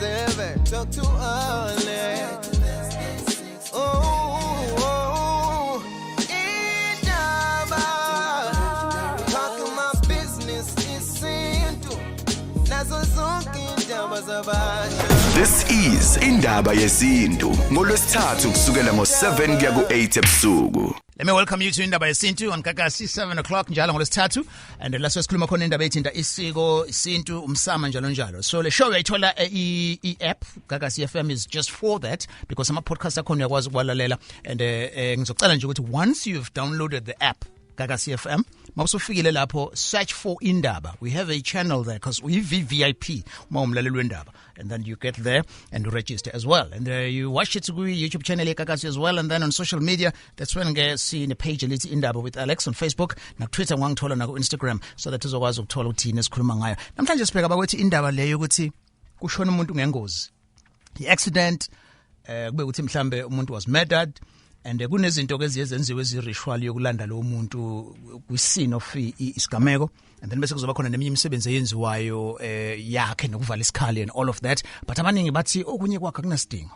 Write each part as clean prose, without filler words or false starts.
7, talk to Alex. Oh, indaba. Talk my business isintu. Nazo zonke indaba zabasha. This is Indaba Yesintu ngolwesithathu kusukela ngo7 kuya ku8 ebusuku. Let me welcome you to Indaba Yesintu on Gagasi, 7 o'clock njalo ngolwesithathu, and la sikhuluma khona indaba ethinta isiko, isintu, umsamo, njalo njalo. So le show uyayithola i-app Gagasi FM is just for that, because ama podcast akhona uyakwazi ukuwalalela, and ngizocela nje ukuthi once you've downloaded the app Gagasi FM, mawusufikile lapho, search for Indaba. We have a channel there because we VVIP uma umlaleli wendaba, and then you get there and you register as well, and you watch it ku YouTube channel yeGagasi as well, and then on social media, that's when ke sine page elithi Indaba with Alex on Facebook na Twitter, ngangithola na ku Instagram, so that uzokwazi ukuthola ukuthi yini esikhuluma ngayo namhlanje. Sibheka bakwethu indaba leyo ukuthi kushona umuntu ngengozi, i-accident, kube ukuthi mhlambe umuntu was murdered, and kunezinto ke eziye zenziwe ezi-ritual yokulanda lo muntu kwi-scene of isigameko, and then bese kuzoba khona neminye imisebenzi eyenziwayo yakhe nokuvala isikhali and all of that, but abaningi bathi okunye kwakho akunasidingo.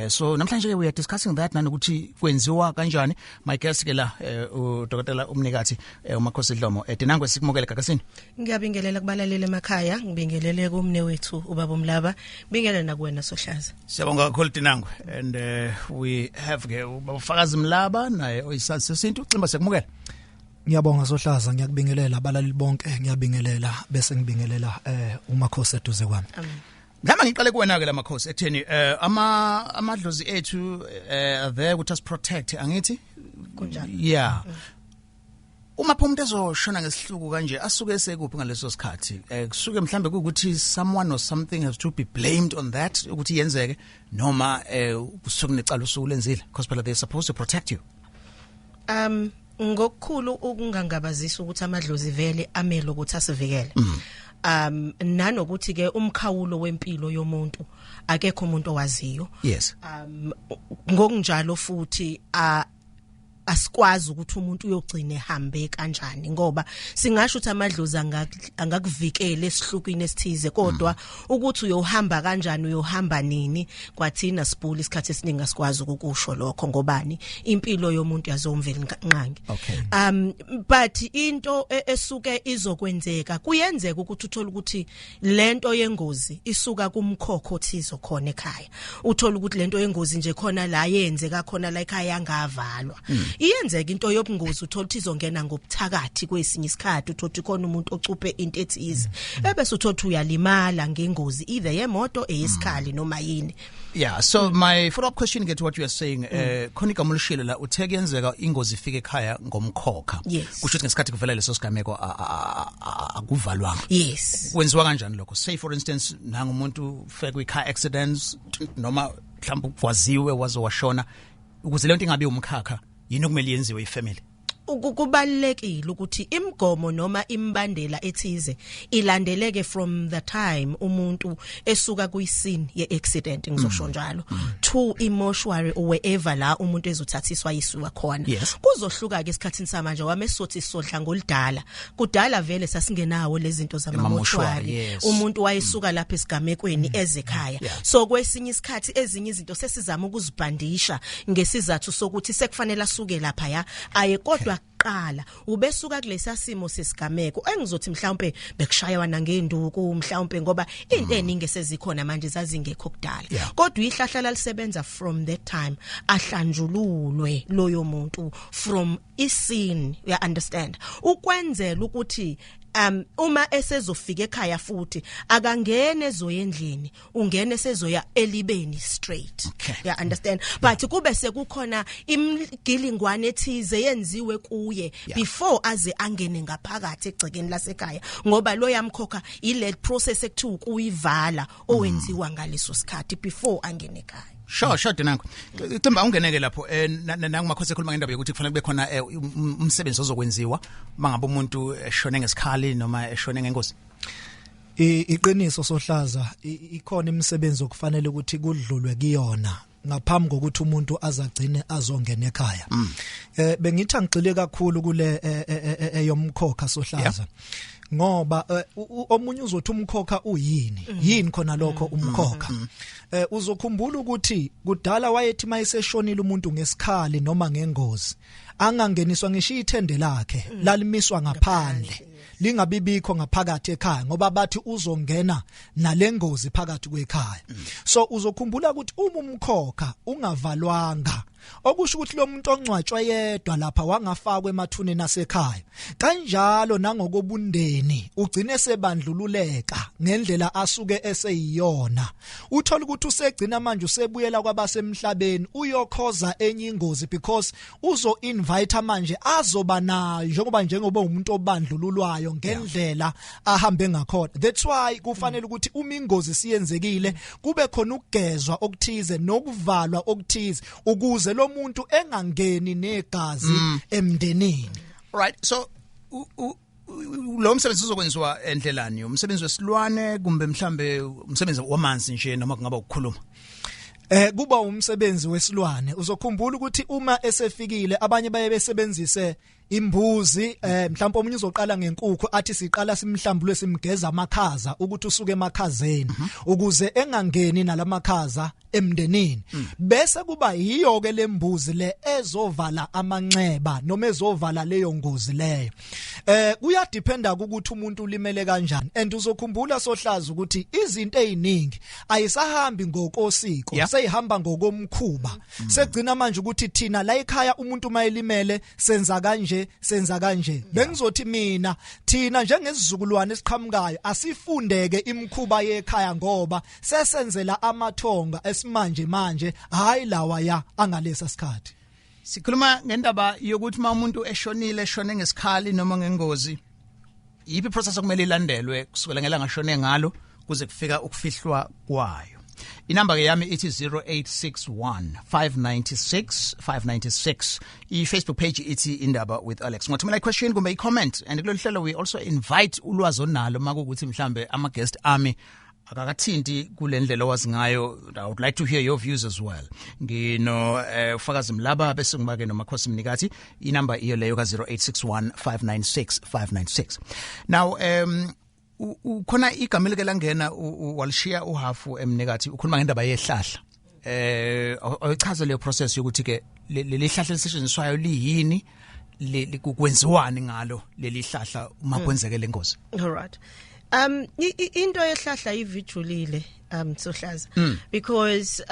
So namhlanje ke we are discussing that nanokuthi kwenziwa kanjani. My guest ke la, udokotela umnikathi, uMakhosi Dlomo. Dinangwe, sikumukele Gagasini. Ngiyabingelela kubalaleli emakhaya, ngibingelele kumne wethu ubaba uMlaba, bingelele nakuwena Sohlaza. Siyabonga kakhulu, Dinangwe, and we have ke ubafakazi Mlaba naye oyisazi sesintu. Ucimba, siyakumukela. Ngiyabonga Sohlaza, ngiyakubingelela abalaleli bonke, ngiyabingelela bese ngibingelela uMakhosi eduze kwami. Amen. Mhlawumbe ngiqale kuwena ke lamakhosi ekutheni amadlozi ethu are there ukuthi asi-protect, angithi? Kunjalo. Yeah. Uma pho umuntu ezoshona ngesihluku kanje, asuke sekuphi ngaleso sikhathi? Kusuke mhlambe kuukuthi someone or something has to be blamed on that ukuthi yenzeke, noma kusuke necala usuku lenzile, because phela they're supposed to protect you? Ngokukhulu ukungangabazisa ukuthi amadlozi vele amele ukuthi asivikele. Nanokuthi ke umkhawulo wempilo yomuntu akekho umuntu owaziyo. Ngokunjalo futhi a asikwazi ukuthi umuntu uyogcina ehambe kanjani, ngoba singasho ukuthi amadlozi angakuvikela esihlukini esithize, kodwa ukuthi uyohamba kanjani, uyohamba nini, kwathina sibhula isikhathi esiningi asikwazi ukukusho lokho, ngobani impilo yomuntu yazomvela nqangi. But into esuke izokwenzeka, kuyenzeka ukuthi uthole ukuthi lento yengozi isuka kumkhokho othize khona ekhaya, uthola ukuthi lento yengozi nje khona la yenzeka khona la ekhaya yangavalwa. Iyenzeka into yobungozi, uthola ukuthi izongena ngobuthakathi kwesinye isikhathi, uthola ukuthi khona umuntu ocuphe into ethize, ebese uthola ukuthi uyalimala ngengozi, either yemoto, eyesikhali noma yini. Yeah, so my follow up question get to what you are saying, khona igama olishilo la, uthe kuyenzeka ingozi ifike ekhaya ngomkhokha. Yes. Kusho ukuthi ngesikhathi kuvela leso sigameko akuvalwanga. Yes. Kwenziwa kanjani lokho? Say for instance nanga umuntu ufike kwi car accidents, noma mhlawumbe ugwaziwe waze washona, ukuze lento ingabi umkhakha, yini okumele yenziwe ifamily? Kubalulekile ukuthi imigomo noma imbandela ethize ilandeleke from the time umuntu esuka kuyiscene ye-accident, ngizosho njalo, to i-mortuary or wherever la umuntu ezothathiswa yisuka khona. Kuzohluka ke esikhathini samanje, wame sothi sodla ngoludala. Kudala vele sasingenawo lezi zinto Ama-mortuary, zama-mortuary. Umuntu wayesuka lapha esigamekweni ezekhaya. So kwesinye isikhathi ezinye izinto sesizama ukuzibhandisha ngesizathu sokuthi sekufanele asuke lapha ya aye, kodwa kuqala ubesuka kulesa simo sesigameko engizothi mhlawumbe bekushaywa nangenduku mhlawumbe, ngoba into eningi sezikhona manje zazingekho kudala. Kodwa ihlahla lalisebenza from that time ahlanjululwe loyo muntu from iscene, you understand, ukwenzela ukuthi uma esezofika ekhaya futhi akangene ezoya endlini, ungene sezoya elibeni straight. You understand? But kube sekukhona imgilingwane ethize yenziwe kuye before aze angene ngaphakathi egcekeni lasekhaya, ngoba lo yamkhokha ile process ekuthiwa ukuyivala owenziwa ngaleso sikhathi before angene ekhaya. Sure, Dinango. Cimba, ungeneke lapho nangumakhosi ekhuluma ngendaba yokuthi kufanele kube khona umsebenzi ozokwenziwa mangabe umuntu eshone ngesikhali noma eshone ngengozi. Iqiniso Sohlaza, ikhona imisebenzi okufanele ukuthi kudlulwe kuyona. ngaphambi kokuthi umuntu azagcine azongena ekhaya. Bengithi angigxile kakhulu kule eyomkhokha, sohlaza, ngoba omunye uzothi umkhokha uyini, yini khona lokho umkhokha. Uzokhumbula ukuthi kudala wayethi mayeseshonile umuntu ngesikhali noma ngengozi, angangeniswa ngisho ithende lakhe, lalimiswa ngaphandle, lingabibikho ngaphakathi ekhaya, ngoba bathi uzongena nalengozi phakathi kwekhaya. So uzokhumbula ukuthi uma umkhokha ungavalwanga, okusho ukuthi lo muntu ongcwatshwa yedwa lapha, wangafakwa emathuneni asekhaya, kanjalo nangokobundeni ugcine sebandlululeka ngendlela asuke eseyiyona. Uthola ukuthi usegcina manje usebuyela kwabasemhlabeni, uyokhoza enye ingozi, because uzo invite manje azoba nayo njengoba umuntu obandlululwayo ngendlela ahambe ngakhona. That's why kufanele ukuthi uma ingozi siyenzekile, kube khona ukugezwa okuthize nokuvalwa okuthize ukuze lo muntu engangeni negazi emndenini. Right, so lo msebenzi uzokwenziwa endlelani? Umsebenzi wesilwane kumbe mhlambe umsebenzi wamanzi nje, noma kungaba ukukhuluma? Kuba umsebenzi wesilwane. Uzokhumbula ukuthi uma esefikile, abanye baye besebenzise imbuzi, mhlawumbe omunye uzoqala ngenkukhu, athi siqala simhlambulwe, simgeza amakhaza ukuthi usuke emakhazeni ukuze engangeni nalamakhaza emndenini, bese kuba yiyo ke lembuzi le ezovala amanxeba noma ezovala leyo ngozi leyo. Kuyadependa ukuthi umuntu ulimele kanjani, and uzokhumbula, sohlaza, ukuthi izinto eziningi ayisahambi ngokosiko, seyihamba ngokomkhuba. Segcina manje ukuthi thina la ekhaya umuntu mayelimele senza kanje, senza kanje. Bengizothi mina, thina njengesizukulwane esiqhamukayo, asifundeke imikhuba yekhaya, ngoba sesenzela amathonga esimanje manje, hayi lawa ya angalesa sikhathi. Sikhuluma ngendaba yokuthi uma umuntu eshonile, eshone ngesikhali noma ngengozi, yiphi process okumele ilandelwe kusukela ngelanga ashone ngalo kuze kufika ukufihlwa kwayo. Inamba ke yami ithi 0861 596 596. I-Facebook page ithi Indaba with Alex. Ungathumela i-question kumbe i-comment, and kulolu hlelo we also invite ulwazi onalo makuwukuthi mhlambe ama-guest ami akakathinti kule ndlela owazi ngayo. I would like to hear your views as well. Ngino ufakazi Mlaba, bese ngibake noMakhosi Mnikathi. Inamba iyo leyo ka 0861 596 596. Now ukhona igama elike langena, walishiya uhafu emnikathi, ukhuluma ngendaba yehlahla. Ayichaze leyo process yokuthi ke leli hlahla lisetshenziswayo liyini, kwenziwani ngalo leli hlahla uma kwenzeke lengozi? All right. Into yehlahla ivijulile, sohlaza, because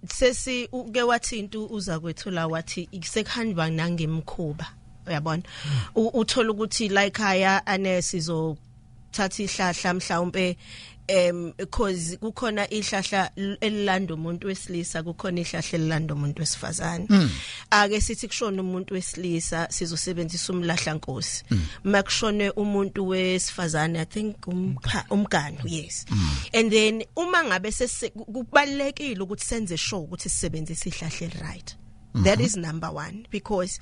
sesi uke wathi into uza kwethula, wathi sekuhanjwa nangemkhuba, uyabona. Uthola ukuthi la ekhaya ane sizo thatha ihlahla mhlawumbe, because kukhona ihlahla elilanda umuntu wesilisa, kukhona ihlahla elilanda umuntu wesifazane. Ake sithi kushona umuntu wesilisa, sizosebenzisa umlahla nkosi. Makushone umuntu wesifazane, I think umgano, yes. And then uma ngabe kubalekile ukuthi senze sure ukuthi sisebenzisa ihlahla eli right. That is number 1, because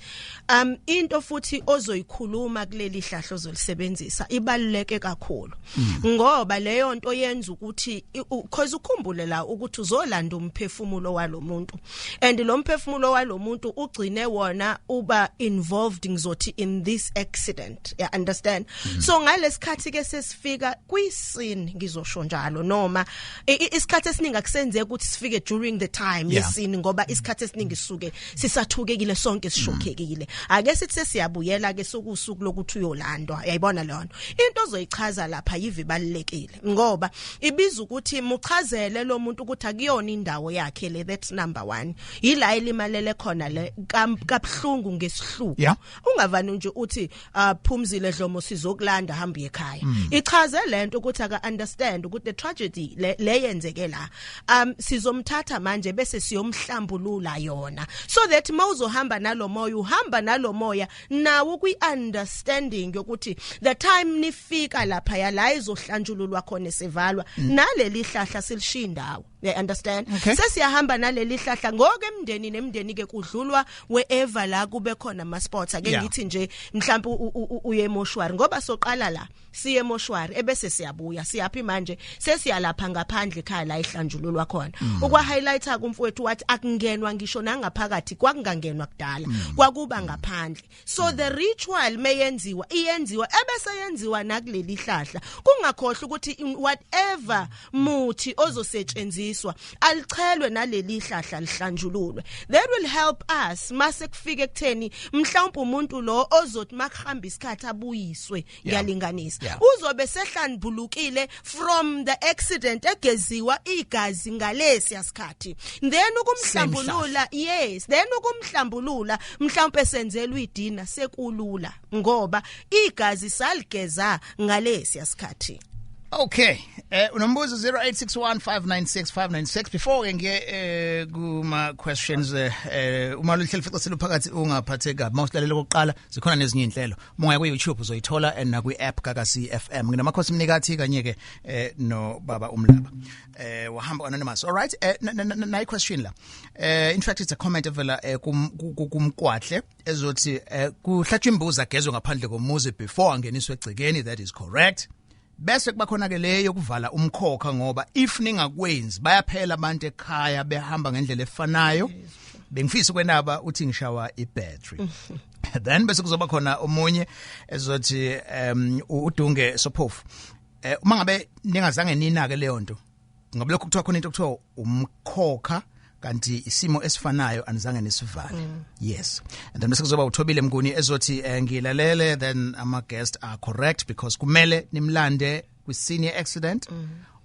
into futhi ozoyikhuluma kuleli hlahla ozolisebenzisa ibaluleke kakhulu, ngoba leyo nto yenza ukuthi, because ukhumbule la ukuthi uzolanda umphefumulo walomuntu, and lo mphefumulo walomuntu ugcine wona uba involved, ngizothi, in this accident, yeah, understand? So ngalesikhathi ke sesifika kwiscene, ngizosho njalo, noma isikhathi esiningi akusenzeki ukuthi sifike during the time yescene, ngoba isikhathi esiningi sisuke sisathukekile sonke, sishokhekile. Ake sithi sesiyabuyela ke, sokusuku lokuthi uyolandwa, uyayibona leyo nto, into ozoyichaza lapha yive ibalulekile, ngoba ibiza ukuthi muchazele lo muntu ukuthi akuyona indawo yakhe le. That's number 1. Yila elimalele khona le kabhlungu ngesihluku. Ungavani nje uthi, "Phumzile Dlomo, sizokulanda, hamba ekhaya." Ichaze lento ukuthi aka understand ukuthi the tragedy le yenzeke la, sizomthatha manje bese siyomhlambulula yona, so that mawuzohamba nalomoya, uhamba nalomoya nawo kwi understanding yokuthi the time nifika lapha ya la izohlanjululwa khona, sivalwa naleli hlahla, silishiya indawo. You understand? Okay. Sesiyahamba naleli hlahla ngoke emndeni nemndeni ke kudlulwa wherever la kube khona ama sports ake ngithi nje mhlawumbe uye emoshwari, ngoba soqala la siye emoshwari ebese siyabuya siyaphi manje, sesiyalapha ngaphandle ekhaya la ihlanjululwa khona. Ukwa highlighter kumfowethu wathi akungenwa ngisho nangaphakathi, kwakungangenwa kudala, kwakuba ngaphandle. So the ritual meyenziwa iyenziwa ebese yenziwa nakuleli hlahla. Kungakhohlwa ukuthi whatever muthi ozosetshenziswa alichelwe naleli hlahla lihlanjululwe. That will help us mase kufike ekutheni mhlawumbe umuntu lo ozothi makuhamba isikhathi abuyiswe, ngiyalinganisa, uzobe sehlanbulukile from the accident, egeziwa igazi ngalesi yasikhathi, then ukumhlambulula, yes, then ukumhlambulula mhlawumbe senzelwe idina sekulula ngoba igazi saligeza ngalesi yasikhathi. Okay, unombuzo 0861596596. Before ke ngiye kuma questions, uma luhleli ficaselo phakathi ungaphatheka, mawusilalela kokuqala zikhona nezinye inhlelo, uma ku YouTube uzoyithola and na kwi app Gagasi FM. Nginamakhosi Mnikathi kanye ke no baba uMlaba wahamba anonymous. All right, nayi question la, in fact it's a comment evela kumkwahle ezothi kuhlatshwa imbuzi agezwe ngaphandle komuzi before angeniswe egcekeni. That is correct. Bese kuba khona ke leyo yokuvala umkhokha, ngoba if ningakwenzi bayaphela abantu ekhaya behamba ngendlela efanayo. Bengifisa ukwenaba uthi ngishawa ibattery. Then bese kuzoba khona omunye ezothi udunge sophofu, uma ngabe ningazange ninake leyo nto, ngabe lokho kuthiwa khona into kuthiwa umkhokha kanti isimo esifanayo anizange nisivale. Yes, and then bese kuzoba uThobile Mnguni ezothi ngilalele, then ama guest are correct because kumele nimlande kwi senior accident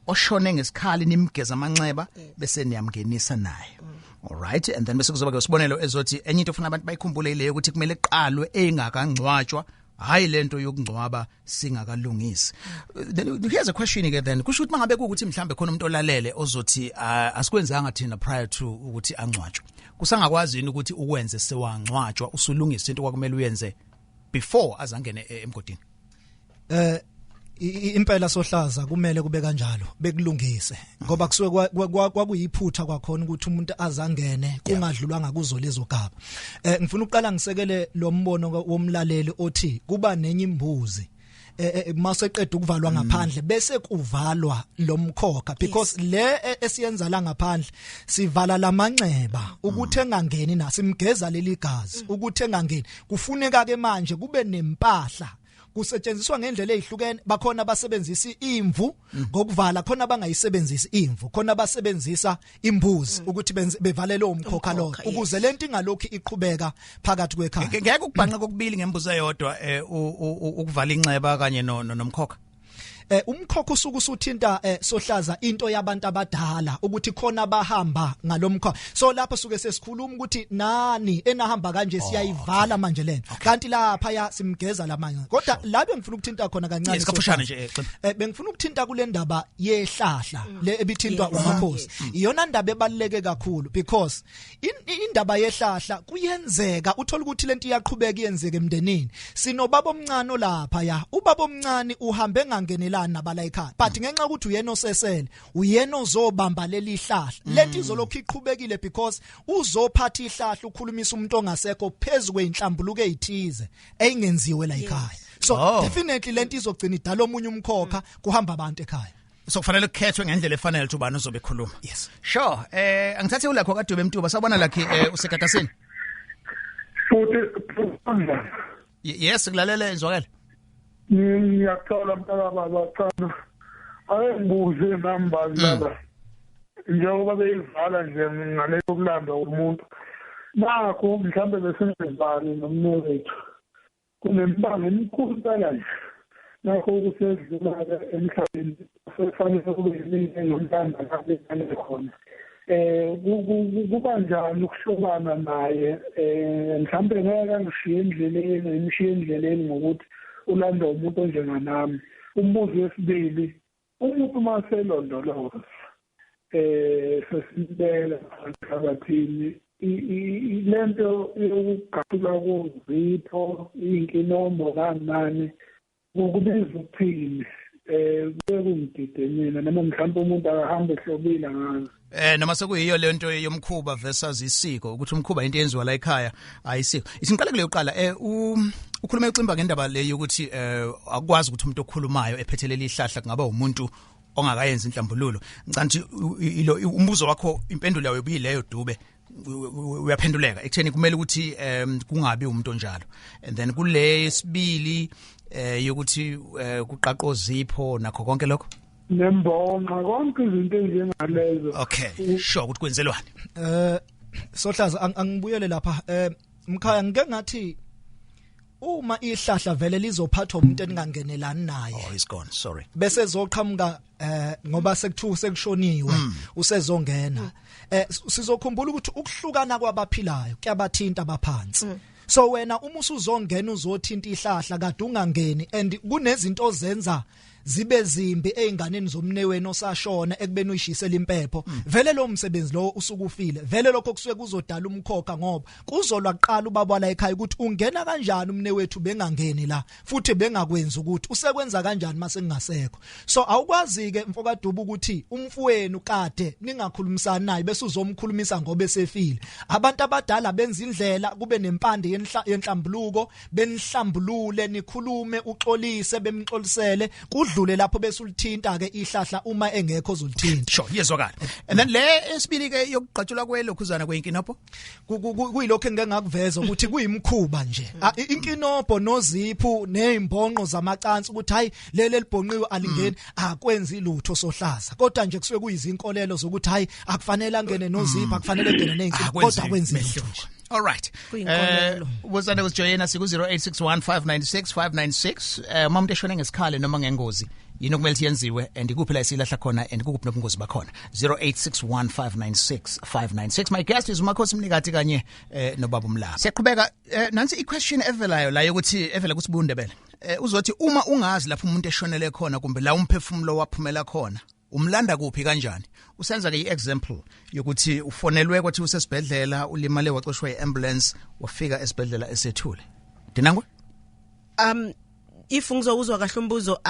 oshone ngesikhali, nimgeza amanxeba bese niyamngenisa naye. All right, and then bese kuzoba ke usibonelo ezothi enye into ofuna abantu bayikhumbule ile ukuthi kumele iqalwe engakangcwatshwa, hayi lento yokungcwaba singakalungisi. Then here's a question ke then, kusho ukuthi mangabe kuukuthi mhlambe khona umuntu olalele ozothi asikwenzanga thina prior to ukuthi angcwatshwe, kusangakwazi yini ukuthi ukwenze sewangcwatshwa usulungisa into kwakumele uyenze before azangene emgodini? Impela sohlaza kumele kube kanjalo, bekulungise, ngoba kusuke kwakuyiphutha kwakhona ukuthi umuntu azangene kungadlulwanga kuzo lezo gaba. Ngifuna ukuqala ngisekele lo mbono womlaleli othi kuba nenye imbuzi maseqeda ukuvalwa ngaphandle bese kuvalwa lo mkhokha, because le esiyenza la ngaphandle sivala lamanxeba ukuthi engangeni, nasimgeza leli gazi ukuthi engangeni. Kufuneka ke manje kube nempahla kusetshenziswa ngendlela ezihlukene. Bakhona abasebenzisa imvu ngokuvala, khona abangayisebenzisi imvu, khona abasebenzisa imbuzi ukuthi bevale lo mkhokha lo, ukuze lento ingalokhu iqhubeka phakathi kwekhaya. Ngeke ukubhanqa kokubili ngembuzi eyodwa, ukuvala inxeba kanye nomkhokha. Umkhokha usuku usuthinta sohlaza into yabantu abadala ukuthi khona bahamba ngalomkhokha, so lapho suke sesikhuluma ukuthi nani enahamba kanje siyayivala manje lento, kanti lapha ya simgeza lamanye. Kodwa la bengifuna ukuthinta khona kancane kafushane nje, bengifuna ukuthinta kule ndaba yehlahla le ebithintwa umakhosi. Iyona ndaba ebaluleke kakhulu, because indaba yehlahla kuyenzeka uthola ukuthi lento iyaqhubeka iyenzeke emndenini. Sinobaba omncane lapha ya, ubaba omncane uhambe engangenela nabala ekhaya, but ngenxa ukuthi uyena osesele, uyena ozobamba leli hlahla, lento izolokhu iqhubekile because uzophatha ihlahla ukhulumisa umuntu ongasekho phezulu kweinhlambuluko ezithize eyingenziwe la ekhaya. So definitely lento izogcina idala omunye umkhokha, kuhamba abantu ekhaya. So kufanele kukhethwe ngendlela efanele ukuthi ubani ozobe ekhuluma. Yes, sure. Angithathe ulakho kaDube Mtuba, sawubona lakhi, usegagasini futhi. Yes, kulalele izwakele. Ngiyaqala mntaka baba, cha ake ngibuze nami laba, njengoba beyivala nje ngale yokulanda umuntu, nakho mhlambe besingezani nomnewethu, kunembango emikhulu impela nje, nakho ukusedlula emhlabeni sekufanele kube yimina engomlanda lapho khona. Kuba njani ukuhlobana naye? Mhlambe ngeke angishiye endleleni, ngimshiye endleleni ngokuthi ulanda umuntu onjenganami. Umbuzo wesibili, umuntu uma selondoloza sesibeka phakathini lento yokugaxula kozipho inkinombo nani kubiza ukuthini? Kuye kungidide mina, noma mhlawumbe umuntu akahambe ehlobile ngazi. Noma sekuyiyo lento yomkhuba versus isiko, ukuthi umkhuba into eyenziwa la ekhaya, ayisiko. Isinqale kule yokuqala, ukhulume uXimba ngendaba le yokuthi akwazi ukuthi umuntu okhulumayo ephethelele ihlahla kungaba umuntu ongakayenzi inhlambululo. Ngicela ukuthi ilo umbuzo wakho, impendulo yawo ibiyileyo, Dube, uyaphenduleka ekutheni kumele ukuthi kungabi umuntu onjalo. And then kule sibili yokuthi kuqaqo ozipho nakho konke lokho nembonqa, konke izinto ezinjengalezo. Okay, sure, ukuthi kwenzelwani? Sohlaza, angibuyele lapha, mkhaya, ngike ngathi uma ihlahla vele lizophathwa umuntu eningangenelani naye. Oh, he's gone, sorry. Bese zoqhamuka ngoba sekuthiwa sekushoniwe, usezongena, sizokhumbula ukuthi ukuhlukana kwabaphilayo kuyabathinta abaphansi. So wena uma usuzongena uzothinta ihlahla kade ungangeni, and kunezinto ozenza zibe zimbi einganeni zomneweni osashona ekubeni uyishisela impepho, vele lo msebenzi lo usukufile vele. Lokho kusuke kuzodala umkhokha, ngoba kuzolwa kuqala ubaba la ekhaya ukuthi ungena kanjani umne wethu bengangeni la, futhi bengakwenzi ukuthi usekwenza kanjani mase kungasekho. So awukwazi ke, mfokaDuba, ukuthi umfowenu kade ningakhulumisani naye bese uzomkhulumisa ngoba esefile. Abantu abadala benza indlela kube nempande yenhlambuluko, benihlambulule, nikhulume, uxolise, bemxolisele, kudlule lapho, bese ulithinta ke ihlahla uma engekho ozolithinta. Sure, yezwakala. And then le esibili ke yokugqatshulwa kwelokhuzana kweinkinobho. Kuyilokho engike ngakuveza ukuthi kuyimkhuba nje. Inkinobho noziphu nezimbonqo zamacansi, ukuthi hayi, leli elibhonqiwe alingeni, akwenzi lutho, sohlaza, kodwa nje kusuke kuyizinkolelo zokuthi hayi, akufanele angene noziphu, akufanele angene nezinkinobho, kodwa akwenzi lutho nje. All right. Kuyinkolelo. Wozani ukujoyina, siku 0861596596. Uma umuntu eshone ngesikhali noma ngengozi, yini okumele yenziwe and ikuphi la esilahla khona and kukuphi nobungozi bakhona? 0861596596. My guest is uMakhosi Mnikati kanye nobaba uMlaba. Siyaqhubeka, nansi i-question evelayo la yokuthi evela kuSibundebele. Uzothi uma ungazi lapho umuntu eshonele khona kumbe la umphefumulo waphumela khona, umlanda kuphi, kanjani? Usenza ke i-example yokuthi ufonelwe kwathi usesibhedlela, ulimale, wacoshwa i-ambulance, wafika esibhedlela esethule. Dinangwe. If ngizowuzwa kahle umbuzo,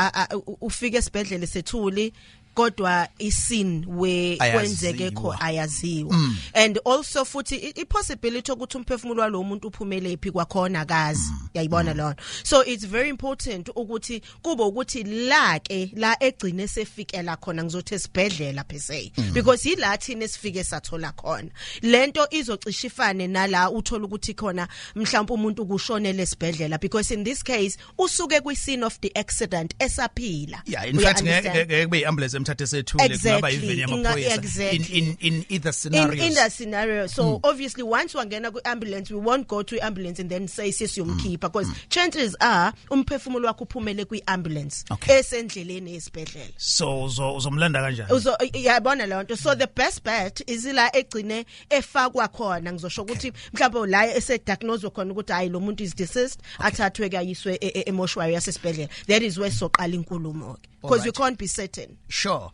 ufike esibhedlela sethuli, kodwa i-scene we kwenzeke kho ayaziwa, and also futhi i-possibility ukuthi umphefumulo walo muntu uphumele phi kwakhona kazi, yayibona lona. So it's very important ukuthi kube ukuthi la ke la egcine sefikela khona, ngizothi esibhedlela per se, because yila thina esifike sathola khona lento. Izocisha ifane nala uthola ukuthi khona mhlawumbe umuntu kushonele esibhedlela, because in this case usuke kwi scene of the accident esaphila. Yeah, in Uya fact ngeke understand? Ngeke kube i-ambulance emthathe sethule, kungaba iveni yamaphoyisa. In either scenarios. In that scenario, so obviously once wangena kwi-ambulance, we won't go to ambulance and then say sesiyomkhipha, because chances are umphefumulo wakho uphumele kwi-ambulance esendleleni esibhedlela. So uzomlanda kanjani? Uzo yabona leyo nto. So the best bet is la egcine efakwa khona, ngizosho ukuthi mhlawumbe la ese-diagnose khona ukuthi hayi, lo muntu is deceased, athathwe kayiswe emoshwari yasesibhedlela. That is where soqala inkulumo ke, because we can't be certain. Sure.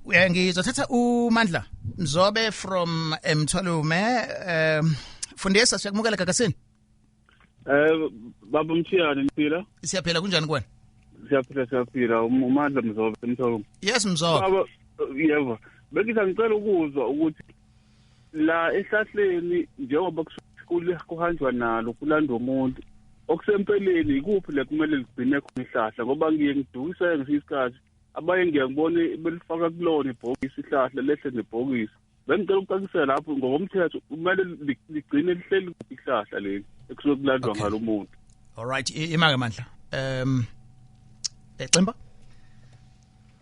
Ngizothatha uMandla Mzobe from Emthwalume. Fundisa, siyakumukela Gagasini. Baba Mthiyane, niphila? Siyaphila, kunjani kuwena? Siyaphila, siyaphila. UMandla Mzobe, Emthwalume. Yes, Mzobe. Baba, yebo. Bengithi ngicela ukuzwa ukuthi la ehlahleni, njengoba kuhanjwa nalo kulandwa umuntu, okusempeleni ikuphi le kumele ligcine khona ihlahla? Ngoba ngiye ngidukiseke ngesinye isikhathi, abaye ngiye ngibone belifaka kulona ibhokisi ihlahla, lehle nebhokisi. Bengicela ukucacisela lapho, ngokomthetho kumele ligcine lihleli kuphi ihlahla leli ekusuke kulandwa ngalo muntu? All right, imake Mandla. Ximba.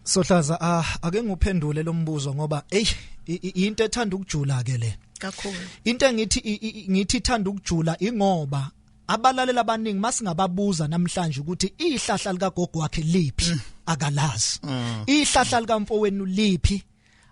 Sohlaza, ake nguphendule lo mbuzo ngoba hey, into ethanda ukujula ke le. Kakhulu. Into engithi ngithi ithanda ukujula ingoba abalalela abaningi masingababuza namhlanje ukuthi ihlahla likagogo wakhe liphi, akalazi. Ihlahla likamfowenu liphi,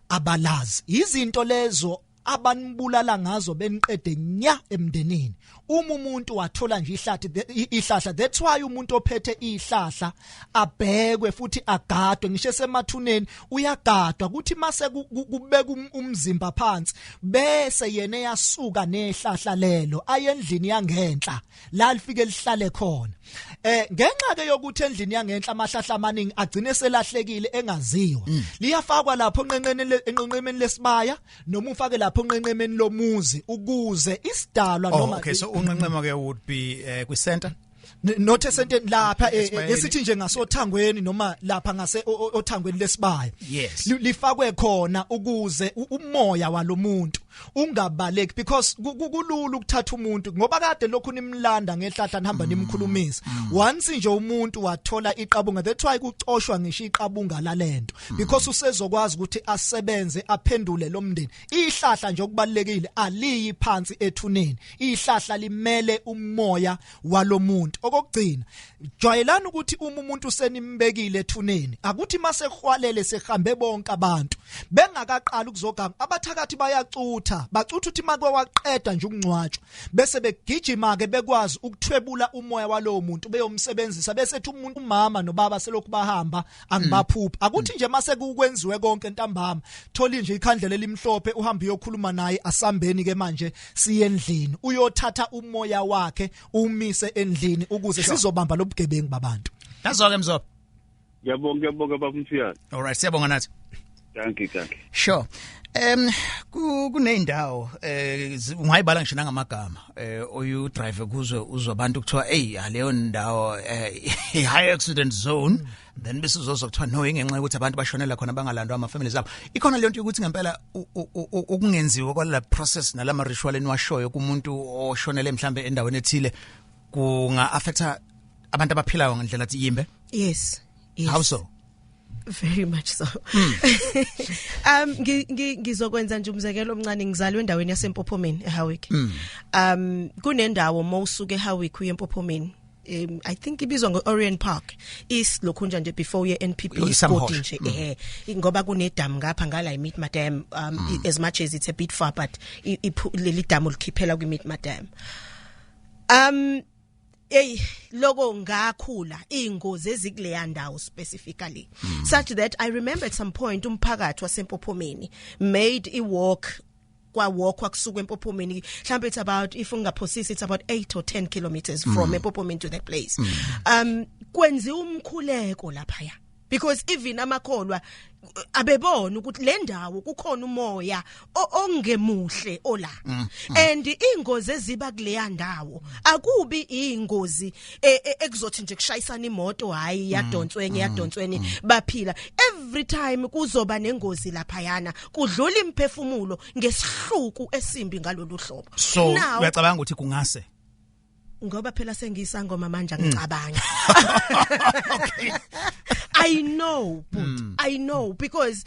abalazi. Izinto lezo. Abanibulala ngazo beniqede nya emndenini. Uma umuntu wathola nje ihlathi, ihlahla, that's why umuntu ophethe ihlahla abhekwe futhi agadwe. Ngisho esemathuneni uyagadwa, kuthi mase kubeka umzimba phansi, bese yena eyasuka nehlahla lelo ayendlini yangenhla la lifike lihlale khona. Ngenxa ke yokuthi endlini yangenhla amahlahla amaningi agcine selahlekile engaziwa, liyafakwa lapho enqenqemeni lesibaya, noma ufake lapho enqenqemeni lomuzi ukuze isidalwa Oh, noma okay, so unqenqema ke would be kwi center. Not esenteni lapha, Esibayeni. esithi nje ngasothangweni noma lapha ngase othangweni lesibaya. Lifakwe khona ukuze umoya walomuntu ungabaleki, because kulula ukuthatha umuntu ngoba kade lokhu nimlanda ngehlahla, nihamba nimkhulumisa. Once nje umuntu wathola iqabunga, that's why kucoshwa ngisho iqabunga lalento, because usezokwazi ukuthi asebenze, aphendule lo mndeni. Ihlahla nje okubalekile aliyi phansi ethuneni, ihlahla limele umoya walomuntu. Okokugcina, jwayelana ukuthi uma umuntu senimbekile ethuneni, akuthi mase kuhwalele, sehambe bonke abantu bengakaqali ukuzoganga, abathakathi bayacutha, bacutha ukuthi make waqeda nje ukungcwatshwa, bese begijima ke bekwazi ukuthwebula umoya walowo muntu beyomsebenzisa, bese ethi umuntu, umama nobaba selokhu bahamba angibaphuphi. Akuthi nje mase kukwenziwe konke ntambama, thola nje ikhandlela elimhlophe, uhambe uyokhuluma naye, "Asambeni ke manje siye endlini." Uyothatha umoya wakhe umise endlini ukuze sizobamba lobugebengu babantu. Nazo ke, Mzobe. Ngiyabonga, ngiyabonga, baba Mthiyane. All right, siyabonga nathi. Thank you, thank you. Sure. Kuneyindawo ungayibala ngisho nangamagama oyu drive kuzo, uzwa abantu kuthiwa, "Hey, leyo ndawo high accident zone." Then bese uzozwa kuthiwa no, ingenxa yokuthi abantu bashonela khona bangalandwa ama families abo. Ikhona leyo nto ukuthi ngempela ukungenziwa kwala process nalama ritual eniwashoyo kumuntu oshonele mhlambe endaweni ethile kunga affecta abantu abaphilayo ngendlela ethi yimbe? Yes. How so? Very much so. Ngizokwenza nje umzekelo omncane. Ngizalwe endaweni yaseMpophomeni, eHowick. Kunendawo mawusuke eHowick uye eMpophomeni. I think ibizwa ngo-Orient Park. Is lokhunja nje before uye NPP Isamhosha. isigodi nje, ngoba kunedam ngapha ngala iMitma Dam, as much as it's a bit far, but leli damu likhiphela kwiMitma Dam. Hey, loko ngakhula ingozi ezikuleya ndawo specifically, such that I remember at some point umphakathi waseMpophomeni made i walk, kwa walk kusuka eMpophomeni, mhlawumbe it's about, if ungaphosisi, it's about 8 or 10 kilometers from eMpophomeni to that place. Kwenziwa umkhuleko lapha, because even amakholwa abebona ukuthi le ndawo kukhona umoya ongemuhle ola, and ingozi eziba kuleya ndawo akubi ingozi ekuzothi nje kushayisana imoto, hayi, yadonswenye yadonsweni baphila. Every time kuzoba nengozi laphayana, kudlula imphefumulo ngesihluku esimbi ngalolu hlobo. So Now, uyacabanga ukuthi kungase ngoba phela sengiyisangoma manje, angicabanga. I know, but I know because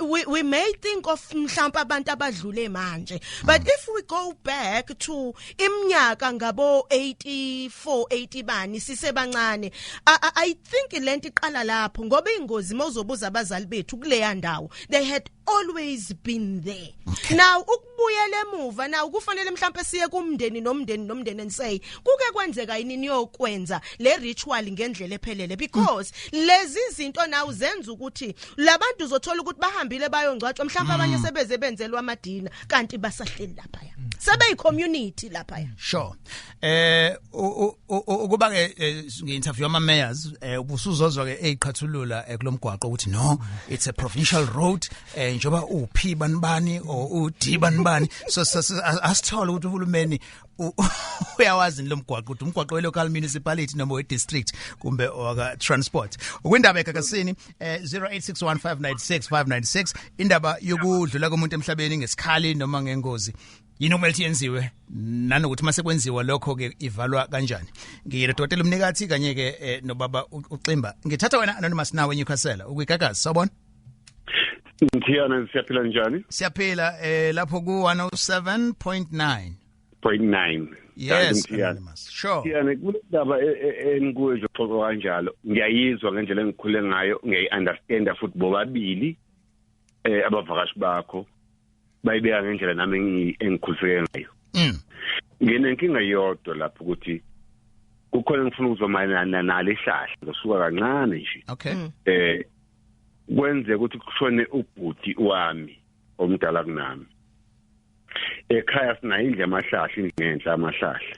we may think of mhlawumbe abantu abadlule manje, but if we go back to iminyaka ngabo 84, 80 bani, sisebancane, I think lento iqala lapho, ngoba ingozi mawuzobuza abazali bethu kuleya ndawo, they had always been there. Now ukubuyela emuva, now kufanele mhlawumbe siye kumndeni nomndeni nomndeni and say, kuke kwenzeka yini niyokwenza le ritual ngendlela ephelele? Because lezi zinto now zenza ukuthi labantu uzothola ukuthi bahambile bayongcwatshwa, mhlawumbe abanye sebeze benzelwa amadina, kanti basahleli lapha, sebeyi community lapha. Sure. Ukuba ke ngi-interview ama mayors, ubusuzozwa ke eyiqhathulula kulomgwaqo ukuthi no, it's a provincial road, njoba uP bani bani or uD bani bani. So asithola ukuthi uhulumeni uyawazi lo mgwaqo, ukuthi umgwaqo we local municipality noma we district kumbe owaka transport. Ukwindaba eGagasini, 0861596596, indaba yokudlula komuntu emhlabeni ngesikhali noma ngengozi, yini okumele ukuthi yenziwe, nanokuthi mase kwenziwa lokho ke ivalwa kanjani? Ngiyile Dr Mnikathi kanye ke nobaba uXimba. Ngithatha wena, Anonymous, nawe eNewcastle, ukwiGagasi, sawubona. Mthiyana, siyaphila, njani? Siyaphila lapho ku 107.9. Point 9. Yes. Mthiyana. Anonymous, sure. Mthiyana, kule ndaba enikuyo nje uxoxo kanjalo, ngiyayizwa ngendlela engikhule ngayo, ngiyayi-understanda futhi bobabili abavakashi bakho. Bayibeka ngendlela nami engikhuliseke ngayo. Nginenkinga yodwa lapho ukuthi kukhona ngifuna ukuzwa mayelana nalehlahla ngisuka kancane nje. Okay. Kwenzeka ukuthi kushone ubhuti wami omdala kunami. Ekhaya sinayo indlu yamahlahla, indlu ngenhla amahlahla.